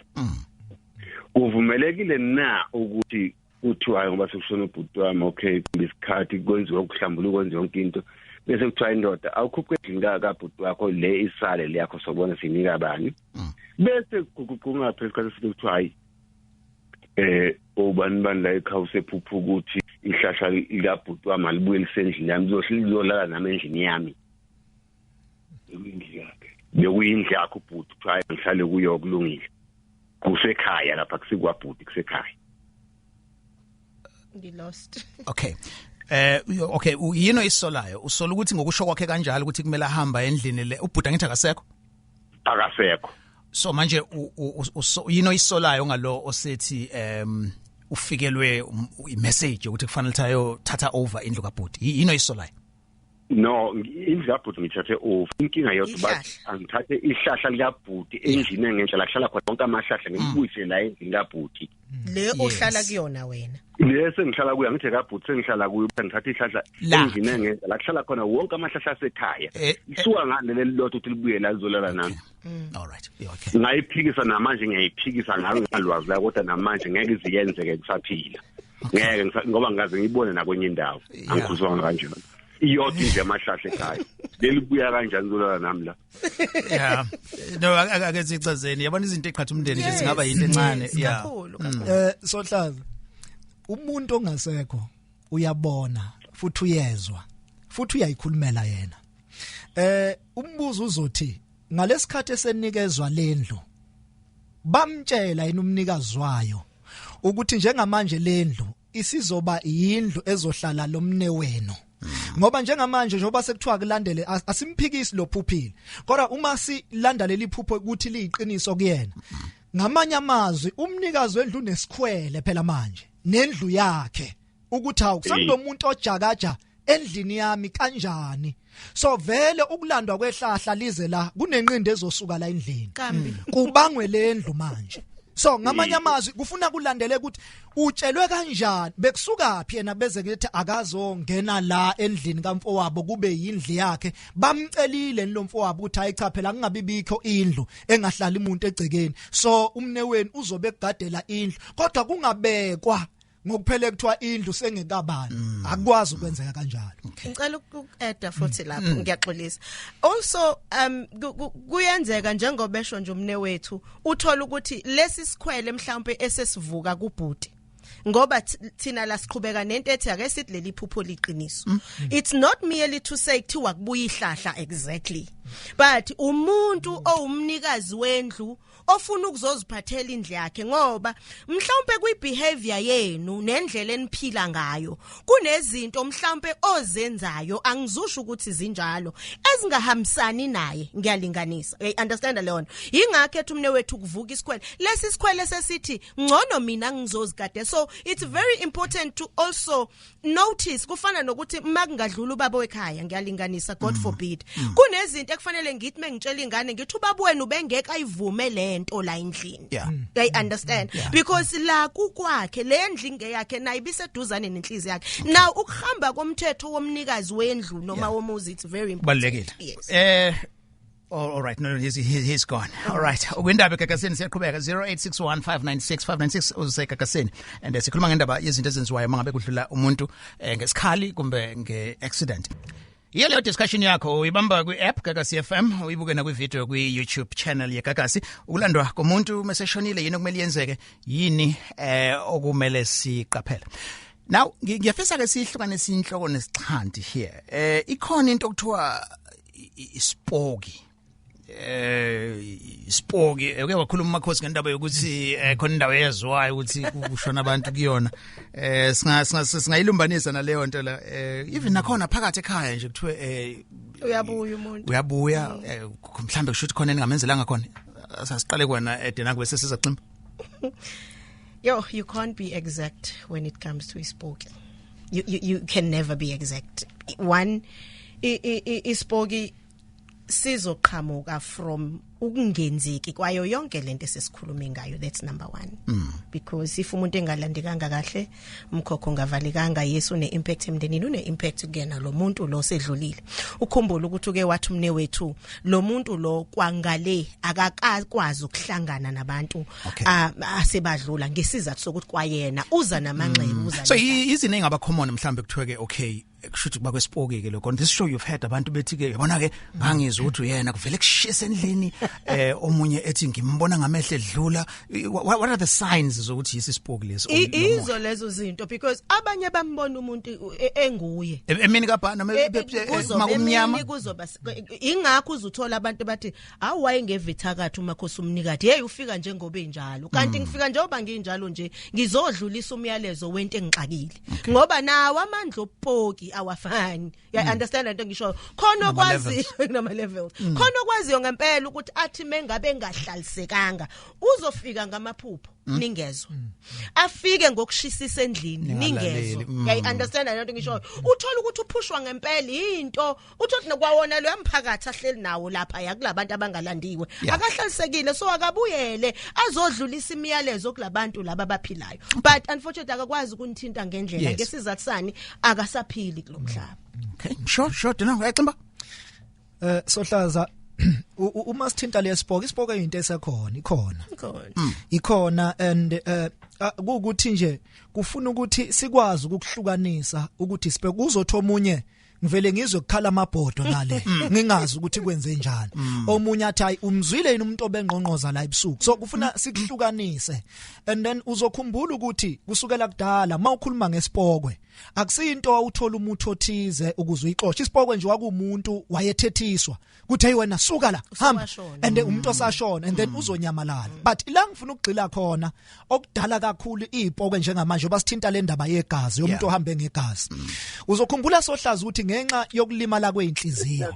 Kuvumelekile na ukuthi kuthiwa ngoba sekushona ubhuti wami, okay, isikhathi kwenziwa ukuhlambuluka, kwenziwa yonke into, bese kuthiwa indoda awukhuphe endlini kabhuti wakho le isale le yakho sobona sinika bani. Bese kuguqunga phela isikhathi eside kuthiwa hayi ubani bani la ekhaya usephupha ukuthi ihlahla likabhuti wami alibuye lisendlini yami, lizolala nami endlini yami. Bekuyindlu yakhe ubhuti, kuthiwa hayi ngihlale kuyo kulungile. Kusekhaya lapha, kusikwabhuti, kusekhaya. Ngilost. Okay. Okay, yino isolayo. Usola ukuthi ngokusho kwakhe kanjalo ukuthi kumele ahamba endlini le ubhuti angithi akasekho. Akasekho. So manje yino isolayo ngalo osethi ufikelwe imessage ukuthi kufanele thayo thatha over indlu kaBhuti. Yino isolayo. No, indlu kaBhuti ngithathe over. Inkinga yodwa bathi angithathe ihlahla likaBhuti endlini engenhla la kuhlala khona wonke amahlahla ngibuyise la endlini kaBhuti. Le ohlala kuyona wena. Le sengihlala kuyo, angithi kaBhuti sengihlala kuyo, ngithathe ihlahla endlini engenhla la kuhlala khona wonke amahlahla asekhaya. Isuka ngale lelilodwa ukuthi libuye la lizolala nami. All right. Yeah, okay. Ngayiphikisa namanje, ngiyayiphikisa ngabe ngalwazi la, kodwa namanje ngeke iziyenzeke kusaphila. Ngeke ngoba ngaze ngibone nakwenye indawo. Angikhuliswanga kanjalo. Iyodwa nje amahlahla ekhaya. Lelibuya kanjani zolala nami la? Yeah. No, ake sicazeni. Yabona izinto eqhatha umndeni nje singaba yinto encane. Yeah. Sohlaza. Umuntu ongasekho uyabona futhi uyezwa futhi uyayikhulumela yena. Umbuzo uzothi ngalesikhathi esenikezwa lendlu bamtshela yini umnikazi wayo ukuthi njengamanje lendlu isizoba yindlu ezohlala lomne wenu? Ngoba njengamanje njengoba sekuthiwa kulandele, asimphikisi lo phuphile, kodwa uma silanda leli phupho ukuthi liyiqiniso kuyena, ngamanye amazwi umnikazi wendlu unesikhwele phela manje nendlu yakhe ukuthi hawu sekunomuntu ojakaja endlini yami kanjani. So vele ukulandwa kwehlahla lize la kunenqindi ezosuka la endlini kubangwe lendlu manje. So ngamanye amazwi kufuna kulandele ukuthi utshelwe kanjani, bekusuka phi yena beze kuthi akazongena la endlini kamfowabo kube yindlu yakhe. Bamcelile lomfowabo ukuthi hayi cha phela kungabi bikho indlu engahlali umuntu egcekeni, so umne wenu uzobe kugadela indlu, kodwa kungabekwa ngokuphele kuthiwa indlu sengekabani. Akwazi ukwenzeka kanjalo. Ngicela ukuadda futhi lapho, ngiyaxolisa. Also kuyenzeka njengoba esho nje umne wethu, uthola ukuthi lesi sikhwele mhlawumbe esesivuka kubhuti, ngoba thina la siqhubeka nento ethi ake sithi leli phupho liqiniso. It's not merely to say kuthiwa kubuya ihlahla exactly, but umuntu owumnikazi wendlu ofuna ukuzoziphathela indlu yakhe, ngoba mhlawumbe kwibehavior yenu nendlela eniphila ngayo kunezinto mhlawumbe ozenzayo, angizusho ukuthi zinjalo, ezingahambisani naye. Ngiyalinganisa, you understand leyo nto? Ingakho ethi umne wethu kuvuka isikhwele, lesi sikhwele sesithi ngcono mina ngizozigade. So it's very important to also notice, kufana nokuthi makungadlula ubaba wekhaya, ngiyalinganisa, God forbid, kunezinto ekufanele ngithi mengitshela ingane ngithi ubaba wenu ubengeke ayivume lento la endlini. They understand, because la kukwakhe, le ndlu ingeyakhe, nayo ibiseduzane nenhliziyo yakhe. Now ukuhamba komthetho womnikazi wendlu noma womuzi, it's very important. Kubalulekile. Yes. All right, no, he's gone. All right. Ukwindaba eGagasini siyaqhubeka 0861596596 useGagasini. And sikhuluma ngendaba yezinto ezenziwayo mangabe kudlula umuntu ngesikhali kumbe ngeaccident. Iyo leyo discussion yakho uyibamba kwi-app Gagasi FM, uyibuke na kwi-video kwi-YouTube channel yeGagasi. Ukulandwa komuntu meseshonile, yini okumele yenzeke, yini okumele siqaphele. Now ngiyafisa ke sihlukane sinhloko nesixhanti here. Ikhona into okuthiwa isipoki. Isipoki uke wakhuluma umakhosi ngendaba yokuthi khona indawo eyezwayo ukuthi kushona abantu kuyona. Singayilumbanisa naleyo nto la. Even nakhona phakathi ekhaya nje kuthiwe uyabuya umuntu. Uyabuya, mhlambe kusho ukuthi khona engamenzelanga khona. Sasiqale kwana edena kube sesizaximba. Yo, you can't be exact when it comes to isipoki. You can never be exact. One, isipoki Sizoqhamuka from ukungenzeki kwayo yonke lento esesikhulume ngayo. That's number 1, because if umuntu engalandekanga kahle, umkhokho ungavalekanga, yes, une impact emndenini, une impact kuyena lo muntu lo sedlulile. Ukhumbule ukuthi uke wathi umne wethu lo muntu lo kwangale akakwazi ukuhlangana nabantu asebadlula ngesizathu sokuthi kwayena uza namanxeba, uza. So izini engaba common mhlambe kuthiwe ke, okay, kushuthi kuba kwesipoki ke lokho? On this show you've had abantu bethi ke, yabona ke, ngangizwa ukuthi uyena, kuvele kushisa endlini, omunye ethi ngimbona ngamehlo edlula. What are the signs zokuthi yisipoki leso? Izo lezo zinto, because abanye bambona umuntu enguye. Emini kabhana makumnyama. Kuzoba ingakho uzuthola abantu bathi awu, wayengevithakathi umakhosi umnikati, hey, ufika njengoba enjalo, kanti ngifika njengoba nginjalo nje, ngizodlulisa umyalezo wento engixakile, ngoba nawo amandla obupoki awafani. Ya understand lento ngisho khona, okwazi nama levels khona, okwaziyo ngempela ukuthi athi mengabe engahlalisekanga uzofika ngamaphupho, ningezwa, afike ngokushisisa endlini, ningezwa. Ya understand lento ngisho? Uthola ukuthi uphushwa ngempela into, uthola kwawona lo yamphakathi ahleli nawo lapha yakulabantu abangalandiwe akahlalisekile, so akabuyele azodlulisa imiyalezo kulabantu laba abaphilayo, but unfortunately akakwazi ukunithinta ngendlela ngesizathu sani, akasaphili kulomhlaba. Okay, sure, dina uyacimba. Sohlaza, uma sithinta lesipoki, isipoki into esekhona, ikhona. Ikhona, and kuukuthi nje kufuna ukuthi sikwazi ukuhlukanisa ukuthi sibe kuzothi omunye ngivele ngizwe kukhala amabhodo ngale, ngingazi ukuthi kwenze njani. Omunye athi hayi, umzwile yini umuntu obengqongqoza la ebusuku? So kufuna sikuhlukanise, and then uzokhumbula ukuthi kusukela kudala mawukhuluma ngesipokwe, akusinto awuthola umuthi othize ukuze uyixoshe isipokwe nje. Wakumuntu wayethethiswa kuthi, hey wena, suka la, hamba, and umuntu osashona, and then uzonyamalala. But ila ngifuna ukugxila khona, okudala kakhulu izipokwe njengamanje basithinta le ndaba yegazi, yomuntu ohambe ngegazi. Uzokhumbula sohlaza ukuthi ngenxa yokulimala kweinhliziyo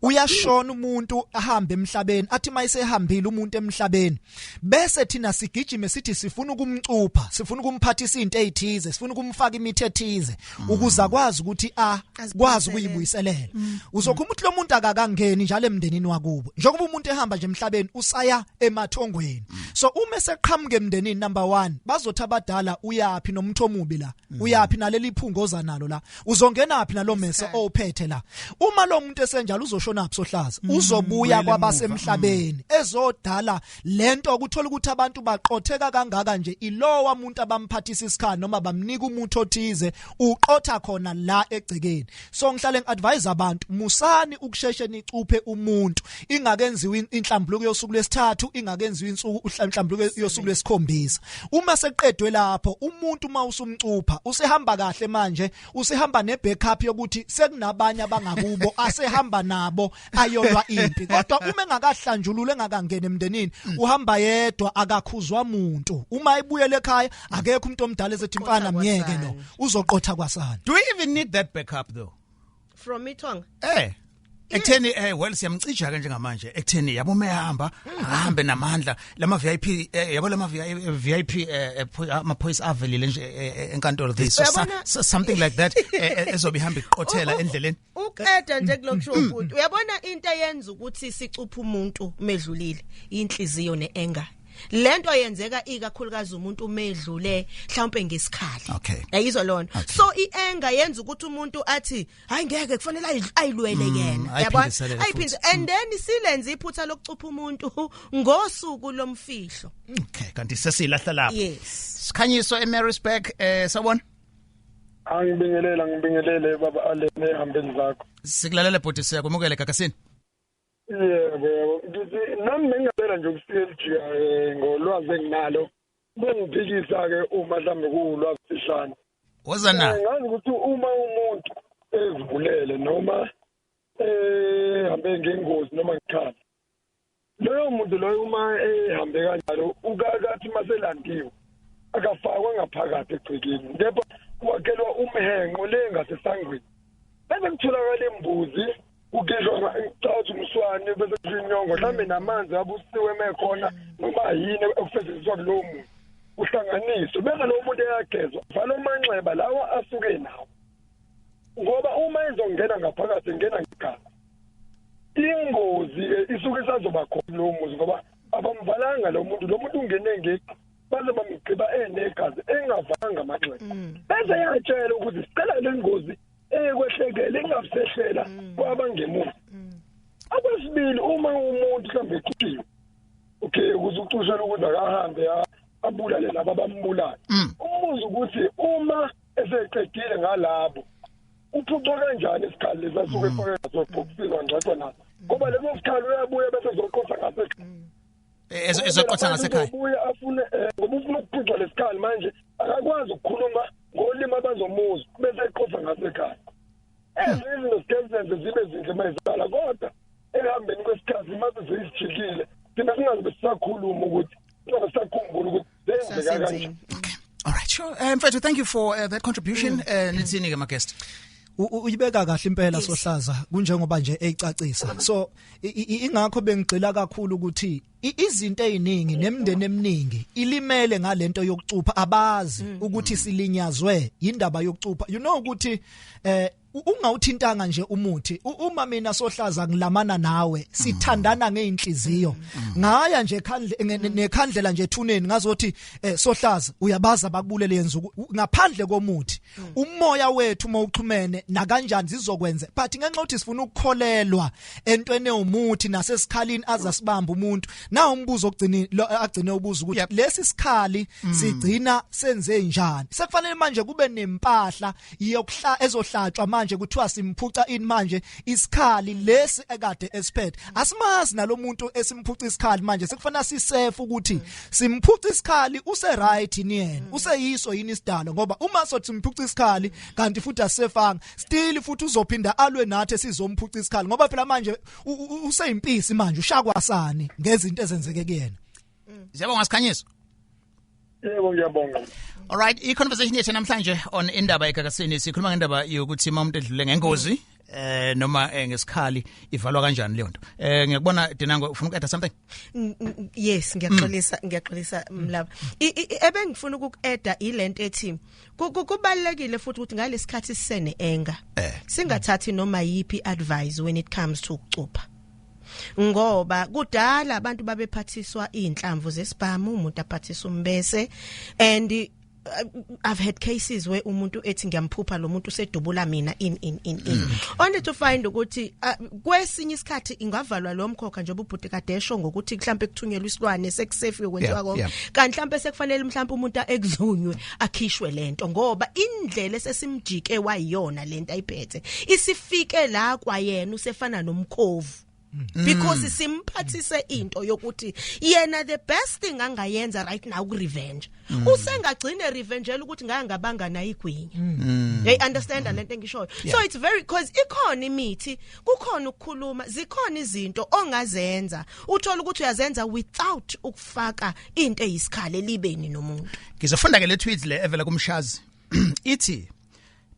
uyashona umuntu, ahambe emhlabeni, athi mayisehambile umuntu emhlabeni, bese thina sigijime sithi sifuna ukumcupha, sifuna ukumphathisa into ezithize, sifuna ukumfaka imithi ethize ukuze akwazi ukuthi a kwazi ukuyibuyiselela. Uzokhumbula ukuthi lo muntu akakangeni njalo emndenini wakubo, njengoba umuntu ehamba nje emhlabeni usaya emathongweni. So uma eseqhamuka emndenini, number 1, bazothi abadala, uyapi nomuntu omubi la? Uyapi naleli phungoza nalo la? Uzongenaphi nalo mese ophethe la? Uma lo muntu esenjalo uzoshona phi sohlaza? Uzobuya kwabasemhlabeni ezodala lento, ukuthola ukuthi abantu baqotheka kangaka nje, ilowa umuntu abamphathisa isikhali noma bamnika umuthi othize, uqotha khona la egcekeni. So ngihlale ngiadvise abantu, musani ukusheshe nicuphe umuntu ingakenziwa inhlambuluko yosuku lwesithathu, ingakenziwa insuku inhlambuluko yosuku lwesikhombisa. Uma seqedwe lapho, umuntu uma usumcupha usehamba kahle manje, usehamba nebackup yokuthi sekunabanye abangakubo asehamba nabo ayolwa impi. Kodwa uma engakahlanjululwe, engakangena emndenini, uhamba yedwa, akakhuzwa umuntu. Uma ebuyele ekhaya akekho umuntu omdala esethi mfana, myeke lo, uzoqotha kwasana. Do we even need that backup though? From ithonga? Ekutheni well, siyamcija ke njengamanje ekutheni yabo mehamba ahambe namandla lama VIP, yabo lama VIP, amaphoyisa avelile nje enkantolo, this so, something like that, ezobe ihamba iqothela endleleni. Uqeda nje kulokusho ukuthi uyabona into eyenza ukuthi sicuphe umuntu medlulile, inhliziyo neanger. Lento yenzeka ikakhulukazi umuntu medlule mhlawumbe ngesikhali. Yayizwa lona? So ianger yenza ukuthi umuntu athi hayi, ngeke, kufanele ayilwele yena, yabona, ayiphinde. And then silenze iphutha lokucupha umuntu ngosuku lomfihlo. Okay, kanti sesilahla lapho. Yes. Sikhanyiso eMaritzburg, sawubona. Angibingelela, ngibingelele baba Alene ehambeni zakho. Sikulalela bhuti, siyakwamukela gagasini. Yebo, yebo, ngithi nami bengingabela nje ukufika elijika ngolwazi enginalo, bengiphikisa ke uma mhlambe kuwulwazi sihlanu. Woza na. Ngazi ukuthi uma umuntu ezibulele noma ehambe ngengozi noma ngikhala, loyo muntu loyo uma ehambe kanjalo ukakathi maselandiwe akafakwa ngaphakathi egcekeni, kepha kwakhelwa umhenqo le ngasesangweni, bese kutholakala imbuzi, kugidlwa cathi umswane, bese kudliwa inyongo, mhlawumbe namanzi abusiwe mekhona noma yini okusetshenziswa kulowo muntu, kuhlanganiswe, bese lowo muntu eyagezwa, vala amanxeba lawa asuke nawo, ngoba uma ezongena ngaphakathi engena ngegazi. Ingozi isuke isazoba khona lo muzi ngoba abamvalanga lo muntu ungene ngeqi baze bamgqiba enegazi engavanga amanxeba. Bese yatshela ukuthi sicela le ngozi ekwehlekele ingabusehlela kwabangemuva. Akwesibili, uma umuntu mhlambe eqhuthiwe, okay, ukuze ucushele ukuthi akahambe abulale laba abambulala, umbuzo ukuthi uma eseqedile ngalabo uphucwa kanjani isikhali lesi asuke efake ngaso ebhokisini wangcwatshwa naso, ngoba leso sikhali uyabuya bese ezoqotha ngasekhaya. Ezoqotha ngasekhaya ubuye afune ngoba ufuna ukuphucwa lesikhali manje akakwazi ukukhuluma ngolimi abazomuzwa bese eqotha ngasekhaya. Ezinye izinto sikezenze zibe zinhle mayizala, kodwa ekuhambeni kwesikhathi mase seyijikile thina singaze sisakhuluma ukuthi singasakhumbula ukuthi zenzeka kanjani. Okay, all right, sure. Mfethu, thank you for that contribution. Nithini ke my guest? Uyibeka kahle impela Sohlaza, kunjengoba nje eyicacisa. So ingakho bengigxila kakhulu ukuthi izinto eziningi nemindeni eminingi ilimele ngalento yokucupha, abazi ukuthi silinyazwe indaba yokucupha. You know ukuthi ungawuthintanga nje umuthi, uma mina Sohlaza ngilamana nawe sithandana ngeinhliziyo, ngaya nje nekhandlela nje ethuneni ngazothi Sohlaza uyabaza bakubulele yenza ngaphandle komuthi, umoya wethu uma uxhumene nakanjani zizokwenza. But ngenxa ukuthi sifuna ukukholelwa entweni ewumuthi nasesikhalini azasibamba umuntu, na umbuzo ogcini agcine ubuza ukuthi lesi sikhali sigcina senze njani. Sekufanele manje kube nempahla yokuhla ezohlatshwa manje kuthiwa simphuca ini manje isikhali lesi ekade esiphethe. Asimazi nalomuntu esimphuca isikhali manje, sekufanele sisefe ukuthi simphuca isikhali use right yini yena, useyiso yini isidalo, ngoba uma sothi simphuca isikhali kanti futhi asefanga still futhi uzophinda alwe nathi esizomphuca isikhali, ngoba phela manje useyimpisi manje ushakwasani ngezinto ezenzeke kuyena. Siyabonga Sikhanyiso. Yebo, ngiyabonga. All right, i-conversation yethu namhlanje on Indaba eGagasini sikhuluma ngendaba yokuthi uma umuntu edlule ngengozi noma ngesikhali ivalwa kanjani leyo nto. Ngiyakubona Dinango ufuna uku-add something? Yes, ngiyaxolisa Mlaba. Ebengifuna ukuku-adda ilento ethi kubalekile futhi ukuthi ngalesikhathi sisene anger singathathi noma yipi advice when it comes to ukucupha. Ngoba kudala abantu babephathiswa inhlamvu zesibhamu, umuntu aphathiswa umbese, and I've had cases where umuntu ethi ngiyamphupha lo muntu usedubula mina in only to find ukuthi kwesinye isikhathi ingavalwa lo mkhokha njengoba ubhuti kadesho ngokuthi mhlambe kuthunyelwa isilwane sekusefiwe kwenziwa konke, kanti mhlambe sekufanele mhlambe umuntu ekuzunywe akhishwe lento, ngoba indlela esesimjike wayiyona lento ayiphethe isifike la kwayena usefana nomkhovu. Because simphathise into yokuthi yena the best thing angayenza right now ku revenge, usengagcine revengela ukuthi ngaya ngabanga nayo igwinya. They understand lento engishoyo. So it's very, because ikhona imithi, kukhona ukukhuluma, zikhona izinto ongazenza uthola ukuthi uyazenza without ukufaka into eyisikhala elibeni nomuntu. Ngizofunda ke le tweet le evela kumshazi ithi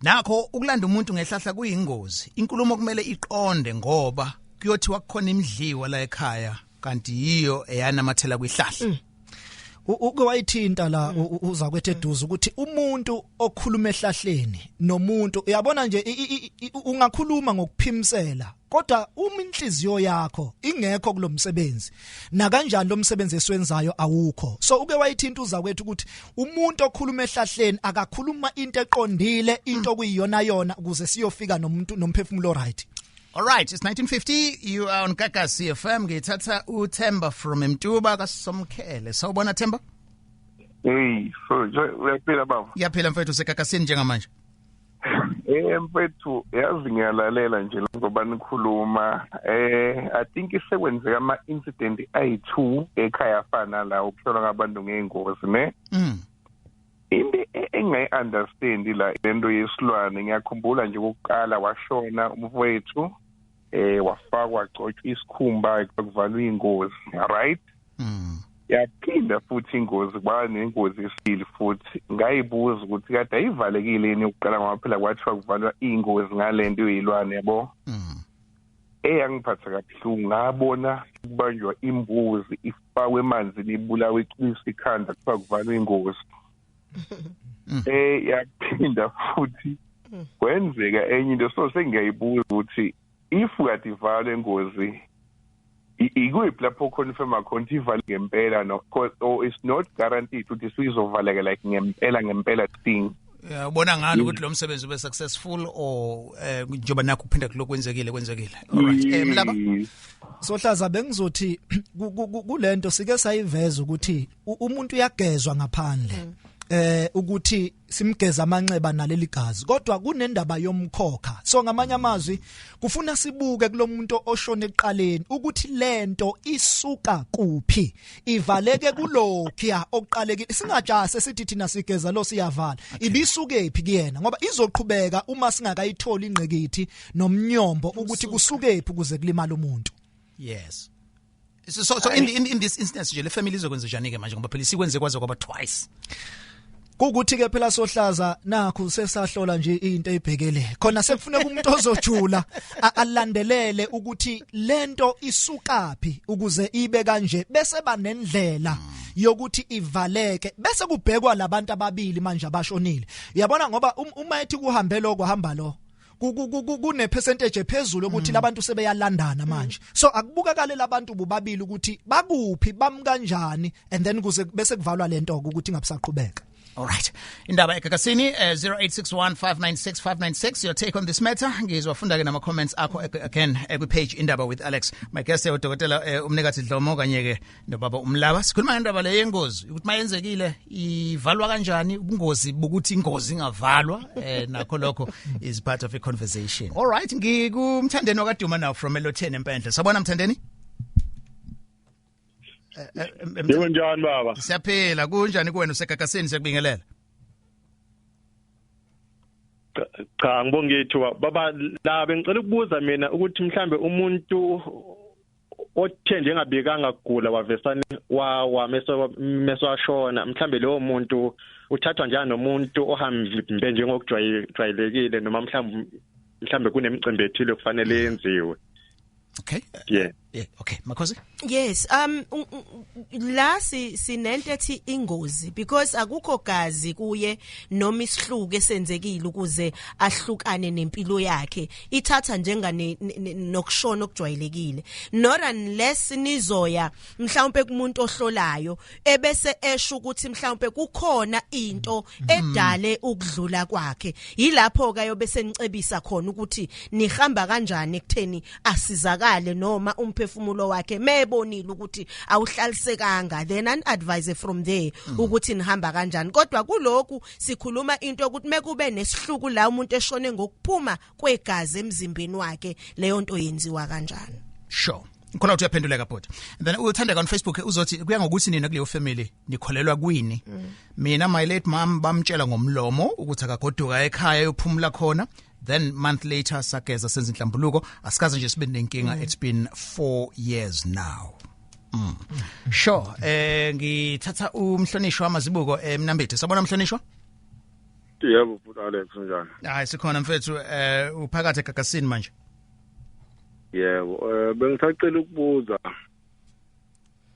nakho ukulanda umuntu ngehlahla kuyingozi, inkulumo kumele iqonde ngoba kuyothiwa kukhona imidliwa la ekhaya kanti yiyo eyanamathela kwihlahla. Uke wayithinta la uza kwethe eduze ukuthi umuntu okhuluma ehlahleni nomuntu uyabona nje ungakhuluma ngokuphimsela, kodwa uma inhliziyo yakho ingekho kulomsebenzi na kanjani lo msebenzi esiwenzayo awukho. So uke wayithinta uza kwethu ukuthi umuntu okhuluma ehlahleni akakhuluma into eqondile, into okuyiyona yona, ukuze siyofika nomuntu nomphefumulo right. All right, it's 1950. You are on Gagasi FM. Ngithatha uThemba from Mtuba kaSomkhele. Sawubona Themba? Hey, so uyaphila baba? Ngiyaphila mfethu, seGagasini njengamanje. Mfethu, yazi ngiyalalela nje ngoba nikhuluma. I think isekwenzeka ama incident ayi2 ekhaya afana la ukuhlolwa ngabantu ngeengozi ne. Into engayi-understand la lento yesilwane, ngiyakhumbula nje kokuqala washona umfowethu, wafakwa gcotshwa isikhumba kuvalwa ingozi, right? Yaphinda futhi ingozi, kwaba nengozi esibili futhi. Ngayibuza ukuthi kade ayivalekile yini yokuqala, ngoba phela kwathiwa kuvalwa ingozi ngalento yilwane, yabo. Eyangiphatha kabuhlungu ngabona kubanjwa imbuzi ifakwe emanzini ibulawe iqinisa ikhanda kuthiwa kuvalwa ingozi. Yaphinda futhi kwenzeka enye into, so sengiyayibuza ukuthi If kade ivalwe ingozi, ikuphi lapho confirm khona ukuthi ivale ngempela, no, or it's not guaranteed ukuthi sizovaleka like ngempela ngempela thing? Ubona ngani ukuthi lo msebenzi ube successful or njengoba nakho kuphinda kulokwenzekile kwenzekile? All right, Mlaba. Sohlaza, bengizothi kulento sike sayiveza ukuthi umuntu uyagezwa ngaphandle, ukuthi simgeza amanxeba naleli gazi, kodwa kunendaba yomkhokha. So ngamanye amazwi kufuna sibuke kulomuntu oshone eqaleni ukuthi lento isuka kuphi, ivaleke kulokhiya okuqalekile. Singajase sithi thina sigeza lo siyavala, ibisuke phi kuyena, ngoba izoqhubeka uma singakayitholi ingqikithi nomnyombo ukuthi kusukephi ukuze kulimala umuntu. Yes, so in this instance nje, le family izokwenza njani ke manje, ngoba phela isikwenze kwaze kwaba twice? Kukuthi ke phela, Sohlaza, nakho sesahlola nje into ebhekele khona, sekufuneka umuntu ozojula alandelele ukuthi lento isukaphi ukuze ibe kanje, bese banendlela yokuthi ivaleke, bese kubhekwa labantu ababili manje abashonile, uyabona, ngoba uma ethi kuhambe lokho hamba lo, kune percentage ephezulu ukuthi labantu sebeyalandana manje. So akubukakale labantu bobabili ukuthi bakuphi, bam kanjani, and then kuze bese kuvalwa lento ukuthi ingabisaqhubeka. All right. Indaba eGagasini, 0861596596, your take on this matter. Ngizwafunda ke nama comments akho again kwi page Indaba with Alex. My guest, uDokotela uMnikathi Dlomo kanye ke nobaba uMlaba. Sikhuluma ngendaba le yengozi ukuthi mayenzekile ivalwa kanjani, ubungozi bokuthi ingozi ingavalwa, nakho lokho is part of a conversation. All right, ngikuMthandeni wakaduma now from Elotheni eMpendle. Sabona, Mthandeni? Yebo, njani baba? Siyaphila, kunjani kuwena? UseGagasini, siyakubingelela. Cha, ngibonge ithuba baba. La bengicela ukubuza mina ukuthi mhlambe umuntu othe njengabikanga kugula wavesane wawa meso washona, mhlambe lowo muntu uthathwa njani nomuntu ohambe njengokujwayelekile, noma mhlambe kunemicimbi ethile kufanele yenziwe? Okay. Yeah. Yeah, okay. Makhosi? Yes, la si sinento ethi ingozi because akukho gazi kuye noma isihluku esenzekile ukuze ahlukane nempilo yakhe. Ithatha njengane nokushona okujwayelekile. Not unless nizoya mhlawumbe kumuntu ohlolayo ebese esho ukuthi mhlawumbe kukhona into edale ukudlula kwakhe. Yilapho ke yobe senicebisa khona ukuthi nihamba kanjani ekutheni asizakale noma umphefumulo wakhe mebonile ukuthi awuhlalisekanga, then an advise from there ukuthi nihamba kanjani. Kodwa kulokhu sikhuluma into yokuthi mekube nesihluku la umuntu eshone ngokuphuma kwegazi emzimbeni wakhe, leyo nto yenziwa kanjani? Sure. Ngikholwa ukuthi uyaphenduleka bhuti. And then uThandeka on Facebook uzothi kuya ngokuthi nina kuleyo family nikholelwa kwini. Mina my late mom bamtshela ngomlomo ukuthi akagoduka ekhaya yophumula khona, then month later sageza senza inhlambuluko, asikaze nje sibe nenkinga. It's been 4 years now. Sure, ngithatha umhlonishwa amazibuko eMnambithi. Sabona, mhlonishwa. Yebo futhi Alex, unjani? Hayi, sikhona mfethu, uphakathi eGagasini manje. Yebo, bengisacela ukubuza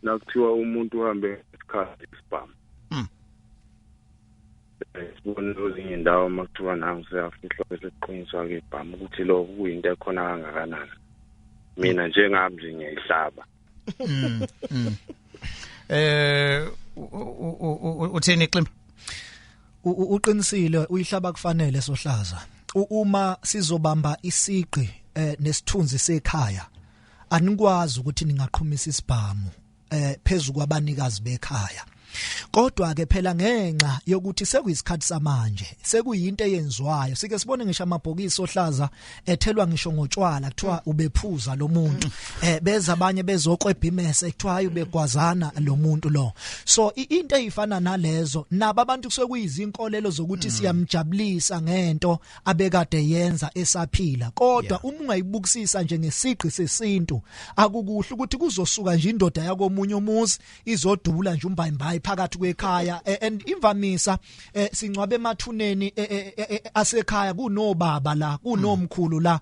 nakuthiwa umuntu uhambe isikhathi isibhamu. Sibone kwezinye indawo makuthiwa nangu seyafihlwa bese kuqhunyiswa ke ibhamu, ukuthi lokho kuyinto ekhona kangakanani. Mina njengami nje ngiyayihlaba. Uthini, Ximba? Uqinisile, uyihlaba kufanele, Sohlaza. Uma sizobamba isiqi nesithunzi sekhaya, anikwazi ukuthi ningaqhumisa isibhamu phezulu kwabanikazi bekhaya. Kodwa ke phela ngenxa yokuthi sekuyisikhathi samanje, sekuyinto eyenziwayo, sike sibone ngisho amabhokisi ohlaza ethelwa ngisho ngotshwala, kuthiwa ubephuza lo muntu, beza abanye bezokwebha imese, kuthiwa hayi, ubegwazana lo muntu lo. So into ezifana nalezo nabo abantu kusuke kuyizinkolelo zokuthi siyamjabulisa ngento abekade yenza esaphila. Kodwa uma ungayibukisisa nje ngesiqi sesintu, akukuhle ukuthi kuzosuka nje indoda yakomunye umuzi izodubula nje umbayimbayi phakathi kwekhaya. And imvamisa singcwabe emathuneni asekhaya, kunobaba la, kunomkhulu la,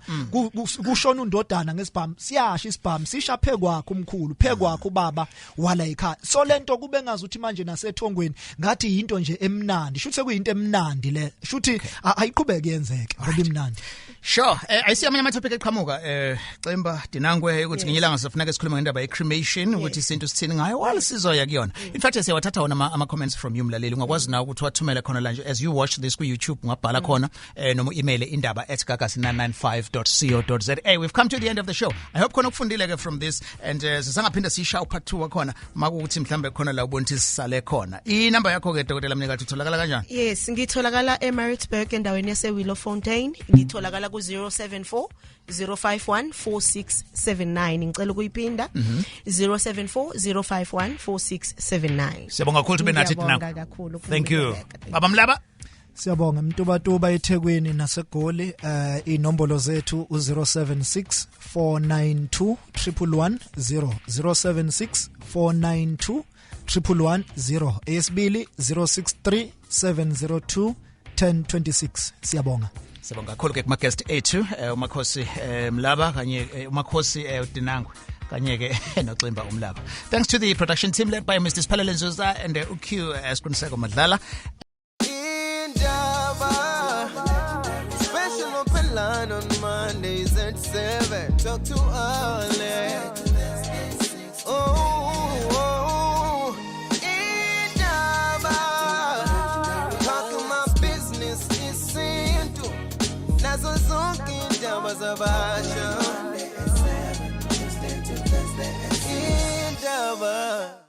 kushona undodana ngesibhamu, siyasha isibhamu, sisha phekwakho umkhulu, phekwakho ubaba wala ekhaya. So lento kube ngazi ukuthi manje nasethongweni ngathi yinto nje emnandi, shuthi sekuyinto emnandi le, shuthi ayiqhubeke yenzeke ngoba imnandi. Sure, ayisiyo amanye ama-topic eqhamuka, Ximba Dinangwe, ukuthi ngenye ilanga sizofuneka sikhulume ngendaba ye-cremation, ukuthi isintu sithini ngayo. Well, sizoya kuyona. In fact, siyawathatha wona ama-comments from you, mlaleli. Ungakwazi nawe ukuthi wathumele khona la nje as you watch this ku-YouTube, ungabhala khona noma u-email indaba@gagasi995.co.za. We've come to the end of the show. I hope khona ukufundile ke from this and sisangaphinda sisha u-part 2 wakhona makuthi mhlambe khona la ubona ukuthi sisale khona. Inamba yakho ke, Dokotela Mnikathi, utholakala kanjani? Yes, ngitholakala eMaritzburg, endaweni yase Willowfontein. Ngitholakala ku 074 051 4679. Ngicela ukuyiphinda, 074 051 4679. Siyabonga kakhulu ukuthi benathi. Ngiyabonga Dinangwe. kakhulu. Thank you. Baba Mlaba. Siyabonga, Mtubatuba eThekwini naseGoli. Inombolo zethu u076 492 110, 076 492 110, eyesibili 063 702 1026. Siyabonga. Siyabonga kakhulu ke kuma guest ethu, uMakhosi Mlaba kanye uMakhosi uDinangwe kanye ke noXimba uMlaba. Thanks to the production team led by Mr Siphelele Nzuza and uQ Siqiniseko Madlala. Indaba. Special open line on Mondays at 7. Talk to Alex. Oh, Indaba. Talking my business isintu. Nazo zonke indaba zabasha. Indaba.